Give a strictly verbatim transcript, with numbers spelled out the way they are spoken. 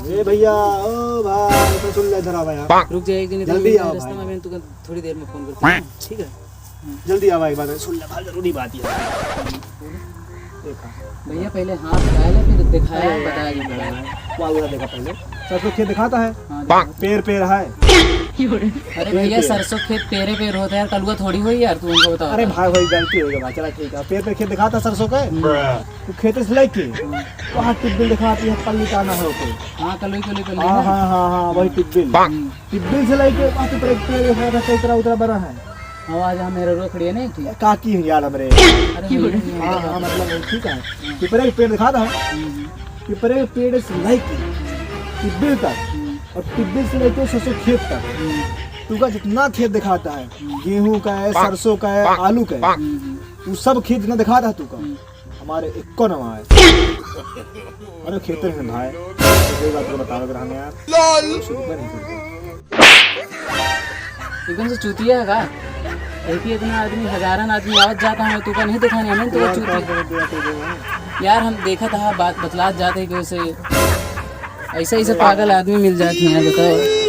ए भैया, ओ भाई, तो सुन ले, इधर आवा यार। रुक जा, एक जने जल्दी आओ रास्ता भाई। में, मैं तुका थोड़ी देर में फोन करता हूँ, ठीक है? जल्दी आवा, एक बार सुन ले भाई, जरूरी बात है। देखा। भैया, पहले हाथ उठाया ले, फिर दिखाया, अरे बताया यार, जी। वाह, उधर देखा पहले। सरसों खेत दिखाता है? हाँ, दिखाता। पेड़, पेड़ है। अरे पेड़, भैया, पेड़। सरसों खेत पेड़े, पेड़ होता है यार, कलुआ थोड़ी होई यार, तू उनको बता। अरे भाई, वही गलती हो गई भाई, चला ठीक है। पेड़, पेड़ खेत दिखाता है सरसों के? हम्म। तू खेते से लेके वहाँ टिब्बिल दिखाती है, पल्ली ताना है ऊपर। हाँ, कलुई, कलुई, कलुई हाँ, ना। हाँ, हाँ, हाँ, वही टिब्बिल। हम्म। टिब्बिल से लेके वहाँ पे पेड़, पेड़ दिखाता है, कई तरह उतरा बना है। हाँ, आज हम मेरे रोक रही है ना, एक ठे। काकी है यार हमरे। अरे, नहीं, नहीं, हाँ, नहीं, हाँ, मतलब, ठीक है। पिपरे के पेड़ दिखा दो। हम्म। पिपरे के पेड़ से लेके टिब्बिल तक, हम्म। और टिब्बिल से लेके सरसों खेत तक। हम्म। तू का जितना खेत दिखाता है, हम्म। गेहूं का है, सरसों का है, आलू का है, हम्म, हम्म। वो सब खेत जितना दिखाता है तू का, हम्म। हमारे इक्को नवा है। अरे खेते हैं भाई, तो कोई बात को बतावे के रहने यार। लाल। शुरू कर नहीं करते। एकदम से चूतिया है का? एक ही इतना आदमी, हजारन आदमी आवत जाता है, तू का नहीं दिखाने, हमें तो यार, चूतिया। क्या बोल दिया तू जो है? यार, हम देखा था, बात बतलात जाते हैं कि उसे ऐसे, ऐसे अरे पागल यार। आदमी मिल जाते हैं, बताओ।